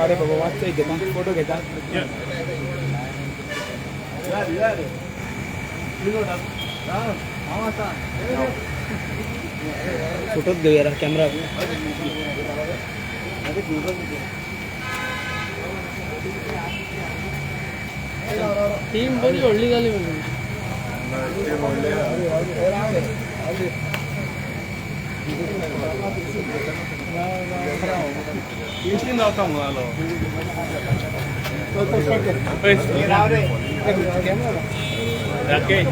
अरे बाबा, वाचतोय, घेता, फोटो घेता. फोटोच घेऊया कॅमेरा. टीम बरी व्हडली जाली म्हणजे. इतलीं रावता म्हणून राकेश.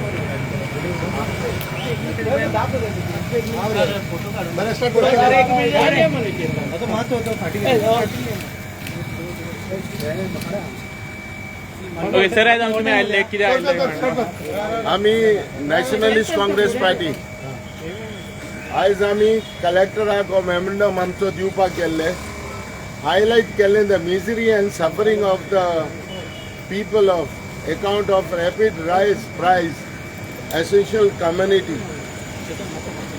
ओके सर, आयज तुमी आयिल्ले, कितें आयिल्ले? आमी नॅशनलिस्ट काँग्रेस पार्टी, आयज आमी कलेक्टराक हो मेमोरंडम आमचो दिवपाक गेल्ले. हायलायट केल्ले the misery and suffering of the people of account of rapid rise price essential commodity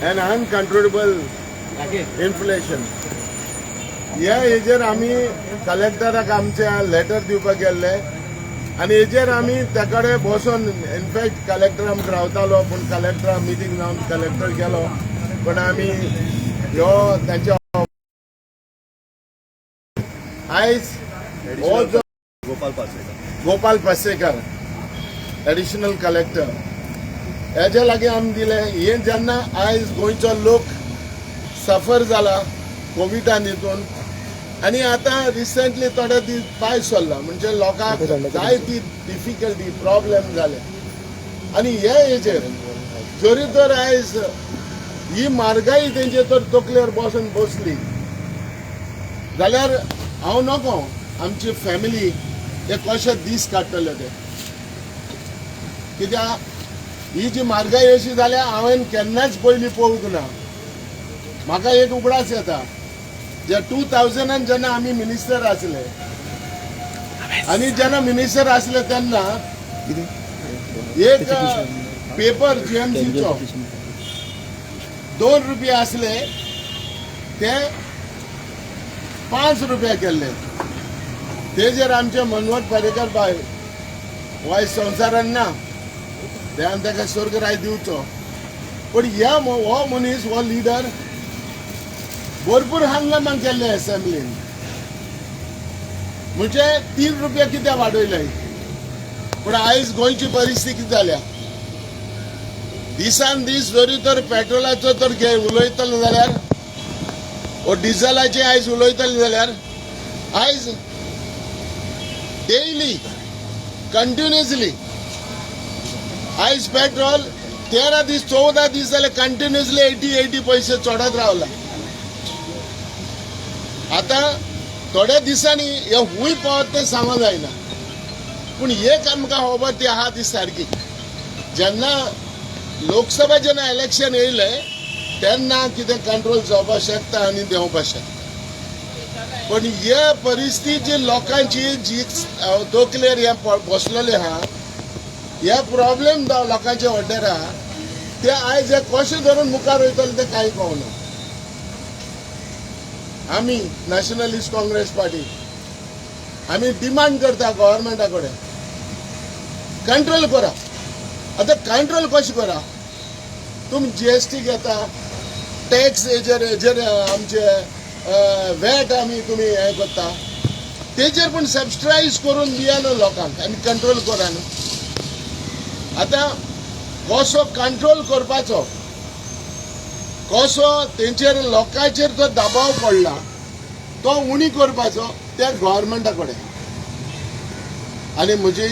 and uncontrollable inflation. ह्या हेजेर आमी कलेक्टराक आमचे लेटर दिवपाक गेल्ले आनी हेजेर आमी त्या कडेन बसोन, इनफॅक्ट कलेक्टर आमकां रावतालो, पूण कलेक्टरा मिटींग जावन कलेक्टर गेलो. पण आमी ह्यो तांच्या आयज हो जो गोपाल पार्सेकर. गोपाल पार्सेकर, एडिशनल कलेक्टर, हेज्या लागीं आमी दिले. हे जेन्ना आयज गोंयचो लोक सफर जाला कोविडान हितून आनी आतां रिसेंटली थोडे दीस पायस सरला, म्हणजे लोकांक जायती डिफिकल्टी प्रॉब्लेम जाले. आनी हे हेजेर जरी तर आयज ही म्हारगाई तेंचे तर तकलेर बसून बसली जाल्यार हांव नको आमची फॅमिली ते कशे दीस काडटले ते. कित्याक ही जी म्हारगाई अशी जाल्या, हांवें केन्नाच पयलीं पळोवंक ना. म्हाका एक उगडास येता, जे 2000 जेन्ना आमी मिनिस्टर आसले आनी जेन्ना मिनिस्टर आसले तेन्ना एक पेपर जीएमसीचो 2 रुपया आसले, ते 5 रुपया केल्ले. तेजेर आमचे मनोहर पर्रीकर बाय वायट संवसारान ना, देवान ताका स्वर्गराय दिवचो. पूण ह्या हो मनीस, हो लिडर भरपूर हंगामा केल्ले असेंब्लीन, म्हणजे 3 रुपया कित्याक वाडयले? पूण आयज गोंयची परिस्थिती कितें जाल्या, दिसान दीस जरी तर पेट्रोलाचो तर उलयतलो जाल्यार वो डिझलाचे आयज उलयतले जाल्यार, आयज डेली कंटिन्युअसली आयज पेट्रोल 13 दीस, 14 दीस जाले कंटिन्युअसली 80 80 पैसे चडत रावला. आतां थोड्या दिसांनी हे खूंय पावत तें सांगो जायना. पूण एक आमकां खबर ती आहा ती सारकी, जेन्ना लोकसभा जेन्ना इलेक्शन येयलें तेन्ना कितें कंट्रोल जावपाक शकता आनी देंवपाक शकता. पण हे परिस्थिती जी लोकांची जी तकलेर हे बसलेले आहा, हे प्रॉब्लेम लोकांचे ऑर्डर आहा, ते आयज हे कशें धरून मुखार वयतले ते कांय कळना. आमी नॅशनलिस्ट काँग्रेस पार्टी, आमी डिमांड करता गव्हर्मेंटा कडेन, कंट्रोल करा. आतां कंट्रोल कशें करा? तुमी जीएसटी घेता, टॅक्स हेजेर आमचे वॅट आमी तुमी हें करता, तेजेर पूण सबसिडायज करून दिया न्हू लोकांक आनी कंट्रोल करा न्हू. आतां कसो कंट्रोल करपाचो, कसो तेंचेर लोकांचेर जो दबाव पडला तो उणी करपाचो, ते गव्हर्मेंटा कडेन. आनी म्हजी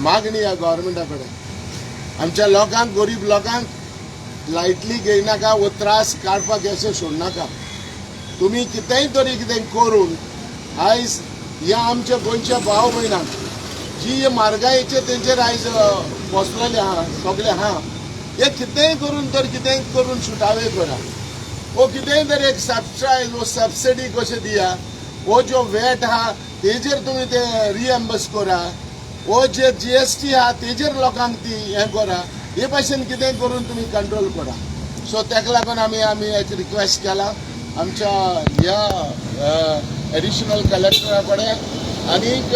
मागणी ह्या गव्हर्मेंटा कडेन, आमच्या लोकांक, गरीब लोकांक लायटली घेयनाका वो त्रास काडपाक अशें सोडनाका. तुमी कितेंय तरी कितें करून आयज ह्या आमच्या गोंयच्या भाव भयणांक जी म्हारगायेचे तेंचेर आयज बसलेले आहा सगळे आहा, हे कितेंय करून तर कितेंय करून सुटावे करा. वो कितेंय तरी एक सबसायज वो सबसिडी कशें दिया, वो जो वॅट आहा तेजेर तुमी ते रिएम्बर्स करा, वो जे जीएसटी आहा तेजेर लोकांक ती हें करा. हे भाशेन कितेंय करून तुमी कंट्रोल करा. सो ताका लागून आमी एक रिक्वेस्ट केला. आमच्या ह्या एडिशनल कलेक्टरा कडेन आनीक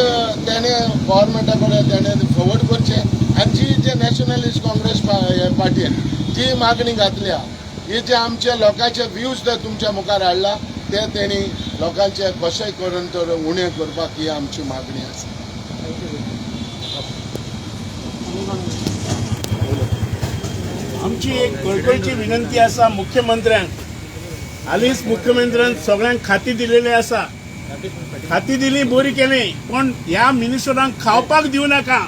तेणें गोवोरमेंटा कडेन तेणें फॉवर्ड करचें. आनी जी जे नॅशनलिस्ट काँग्रेस पार्टीन जी मागणी घातल्या, ही जे आमच्या लोकांचे व्यूज जर तुमच्या मुखार हाडला, ते तेणी लोकांचे कशें करून तर उणें करपाक ही आमची मागणी आसा. आमची एक कळकळची विनंती आसा मुख्यमंत्र्यांक. हालींच मुख्यमंत्र्यान सगळ्यांक खाती दिलेली आसा. खाती दिली, बरी केली, पण ह्या मिनिस्टरांक खावपाक दिवं नाका,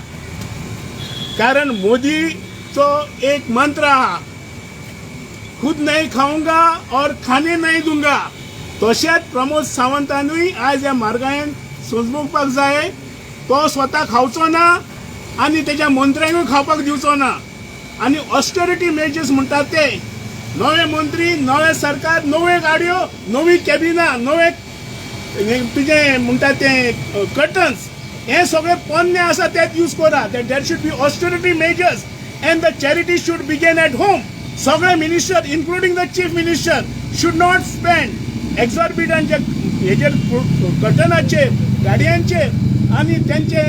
कारण मोदीचो एक मंत्र आहा, "खुद नहीं खाऊंगा और खाने नहीं दूंगा". तशेंच प्रमोद सावंतानूय आयज ह्या म्हारगायेन समजूपाक जाय, तो स्वता खावचो ना आनी तेज्या मंत्र्यांकूय खावपाक दिवचो ना. आनी ऑस्टेरिटी मेजर्स म्हणटात ते नवे मंत्री, नवे सरकार, नव्यो गाडयो, नवी कॅबिनां, नवे हे तुजें म्हणटा ते कर्टन्स, हे सगळे पोन्ने आसा तेच यूज करा. There should be austerity measures and the charity should begin at home. सगळे minister, including the chief minister, should not spend exorbitant हेजेर, कर्टनाचेर, गाडयांचेर आनी तेंचे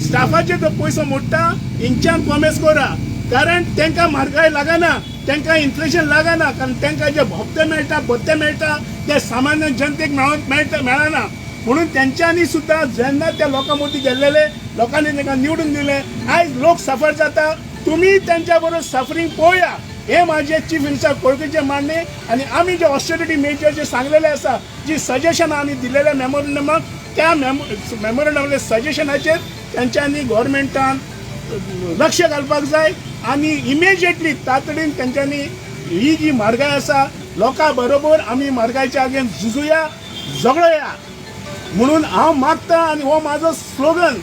स्टाफाचेर जो पयसो मोडटा, हिंच्यान कॉमेस करा, कारण तांकां म्हारगाय लागना, तांकां इन्फ्लेशन लागना, कारण तांकां जे हप्ते मेळटा, भत्ते मेळटा, ते सामान्य जनतेक मेळटा मेळना. म्हणून तेंच्यांनी सुद्दां जेन्ना त्या लोकां मदीं गेल्लेले, लोकांनी तांकां निवडून दिले, आयज लोक सफर जाता, तुमी तेंच्या बरोबर सफरींग पळोवया. हे माझे चीफ मिनिस्टर कळकळीचे मागणे. आनी आमी जे ऑस्टेरिटी मेजर जे सांगलेले आसा, जी सजेशन आमी दिलेले मेमोरंडमाक, त्या मेमोरंडमातले सजेशनाचेर तेंच्यांनी गव्हर्मेंटान लक्ष घालपाक जाय आनी इमिजिएटली, तातडीन तेंच्यांनी ही जी म्हारगाय आसा, लोकां बरोबर आमी म्हारगायच्या अगेन्स्ट झुजुया, झगडया म्हणून हांव मागता. आनी हो माझो स्लोगन,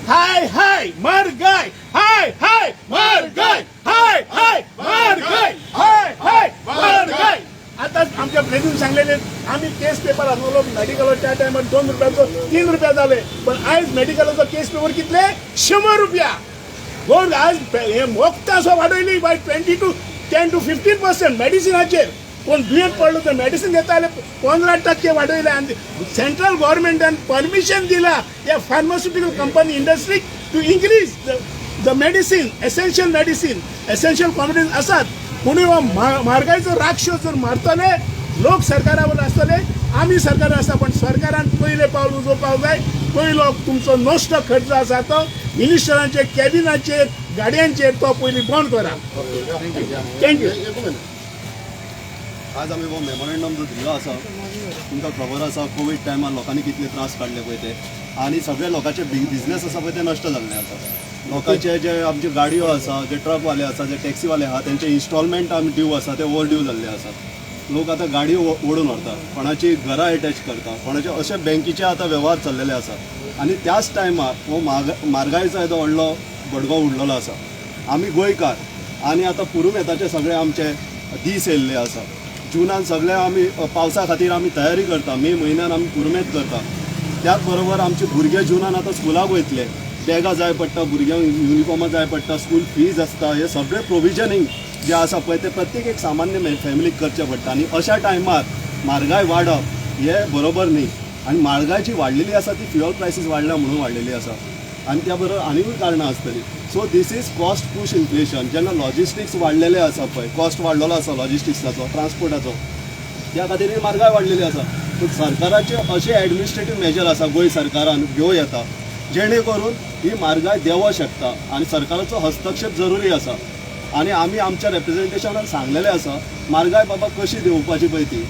हाय हाय म्हारगाय, हाय हाय म्हारगाय, हाय हाय म्हारगाय, हाय हाय म्हारगाय. आता आमच्या प्रेसिडेंट सांगलेले, आमी केस पेपर आसलेलो मेडिकलाच्या टायमार 2 रुपयाचो 3 रुपया जाले, पण आयज मेडिकलाचो केस पेपर कितले? 100 रुपया. गोड आज हे वखदां सो वाडयली by 20 to 10 to 15% मेडिसिनाचेर. कोण दुयेंत पडलो तर मेडिसिन घेताले, 15% वाडयले. आनी सेंट्रल गव्हर्मेंटान परमिशन दिला ह्या फार्मास्युटिकल कंपनी इंडस्ट्रीक to increase the medicine, essential medicine, essential commodities आसात. म्हणून हो म्हारगायचो राक्षस जर मारतले, लोक सरकारा आसतले, आमी सरकार आसा, पण सरकारान पयले पावल उजोवपाक जाय. पयलो तुमचो नश्ट खर्च आसा तो मिनिस्टरांचेर, कॅबिनाचेर, गाडयांचेर, तो पयलीं बंद करा. Thank you. एक मिनिट. आज आमी हो मेमोरेंडम जो दिल्लो आसा, तुमकां खबर आसा कोवीड टायमार लोकांनी कितले त्रास काडले पळय ते, आनी सगळे लोकांचे बिझनेस आसा पळय ते नश्ट जाल्ले आसा. लोकांचे जे आमच्यो गाडयो आसा, जे ट्रकवाले आसा, जे टॅक्सीवाले आहा, तेंचे इन्स्टॉलमेंट आमी ड्यू आसा, ते ओवर ड्यू जाल्ले आसा. लोक आतां गाडयो ओडून व्हरता, कोणाची घरां एटॅच करता, कोणाचे अशे बँकीचे आतां वेव्हार चल्लेले आसा. आनी त्याच टायमार हो म्हारगायेचो येदो व्हडलो बडगो उडलेलो आसा. आमी गोंयकार आनी आतां पुरुमेताचे सगळे आमचे दीस येयल्ले आसा. जुनान सगळे आमी पावसा खातीर आमी तयारी करता, मे म्हयन्यान आमी पुरुमेत करता. त्याच बरोबर आमचे भुरगे जुनान आतां स्कुलाक वयतले, बॅगां जाय पडटा भुरग्यांक, युनिफॉर्मां जाय पडटा, स्कूल फीज आसता. हे सगळे प्रोविजनींग जे आसा पळय ते प्रत्येक एक सामान्य फॅमिलीक करचें पडटा. आनी अशा टायमार म्हारगाय वाडप हे बरोबर न्ही. आनी म्हारगाय जी वाडलेली आसा ती फ्युअल प्रायसीस वाडल्या म्हणून वाडलेली आसा आनी त्या बरोबर आनिकूय कारणां आसतलीं. So this is cost push inflation. जेन्ना लॉजिस्टिक्स वाडलेले आसा पळय, कॉस्ट वाडलेलो आसा लॉजिस्टिक्साचो, ट्रान्सपोर्टाचो, त्या खातीर ही म्हारगाय वाडलेली आसा. पूण सरकाराचे अशे एडमिनिस्ट्रेटीव मेजर आसा गोंय सरकारान घेवं येता, जेणे करून ही म्हारगाय देंवो शकता आनी सरकाराचो हस्तक्षेप जरुरी आसा. आनी आमी आमच्या रेप्रेझेंटेशनान सांगलेलें आसा, म्हारगाय बाबा कशी देंवपाची पळय ती,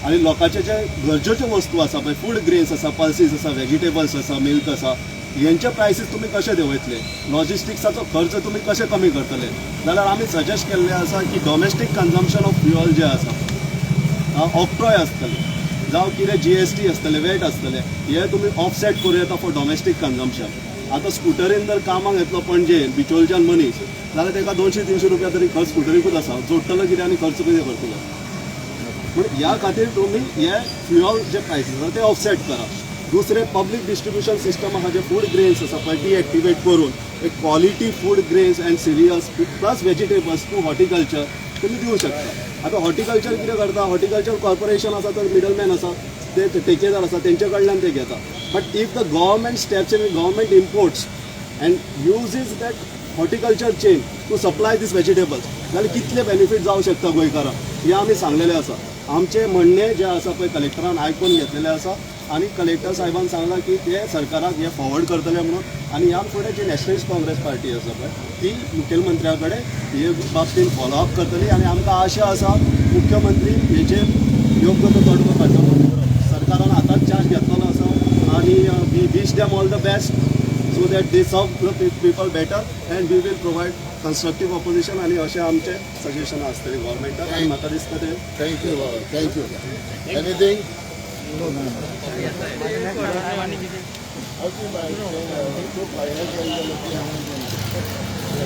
आनी लोकांचे जे गरजेच्यो वस्तू आसा पळय, फूड ग्रेन्स आसा, पल्सीस आसा, वेजिटेबल्स आसा, मिल्क आसा, हेंचे प्रायसीस तुमी कशे देंवयतले, लॉजिस्टिक्साचो खर्च तुमी कशे कमी करतले, जाल्यार आमी सजेस्ट केल्लें आसा की डोमेस्टीक कन्जम्पशन ऑफ फ्युअल जे आसा, ऑक्ट्रॉय आसतले जावं कितें जीएसटी आसतले, वेट आसतले, हे तुमी ऑफसेट करूं येता फॉर डोमेस्टीक कन्जम्पशन. आतां स्कुटरीन जर कामाक येतलो पणजे बिचोलच्यान मनीस जाल्यार ताका 200-300 रुपया तरी खर्च स्कुटरीकूच आसा. जोडटलो कितें आनी खर्च कितें करतलो? पूण ह्या खातीर तुमी हे फ्युअल जे प्रायसीस आसा ते ऑफसेट करा. दुसरें, पब्लीक डिस्ट्रिब्युशन सिस्टम आहा, जे फूड ग्रेन्स आसा पळय, डिएक्टिवेट करून एक quality food grains and cereals plus vegetables to horticulture तुमी दिवं शकता. आतां हॉर्टिकल्चर कितें करता, हॉर्टिकल्चर कॉर्पोरेशन आसा, तो मिडलमॅन आसा, ते ठेकेदार आसा, तेंचे कडल्यान ते घेता. But if the government steps in, government imports and uses that horticulture chain to supply these vegetables, जाल्यार कितले बेनिफीट जावं शकता गोंयकारांक, हें आमी सांगलेलें आसा. आमचें म्हणणें जें आसा पळय कलेक्टरान आयकून घेतलेलें आसा आनी कलेक्टर साहेबान सांगलां की ते सरकाराक हें फॉरवर्ड करतले म्हणून. आनी ह्या फुडें जी नॅशनलिस्ट काँग्रेस पार्टी आसा पळय ती मुखेलमंत्र्या कडेन हे बाबतीन फॉलोअप करतली आनी आमकां आशा आसा मुख्यमंत्री हेचेर योग्य तो तोडगो काडटलो. सरकारान आतांच चार्ज घेतलेलो आसा आनी we wish them all the best so that they serve the people better, and we will provide constructive opposition. आणि अशें आमचें सजेशन आसतलें गव्हर्मेंटाक आनी म्हाका दिसता ते thank you बाबा, thank you. Anything?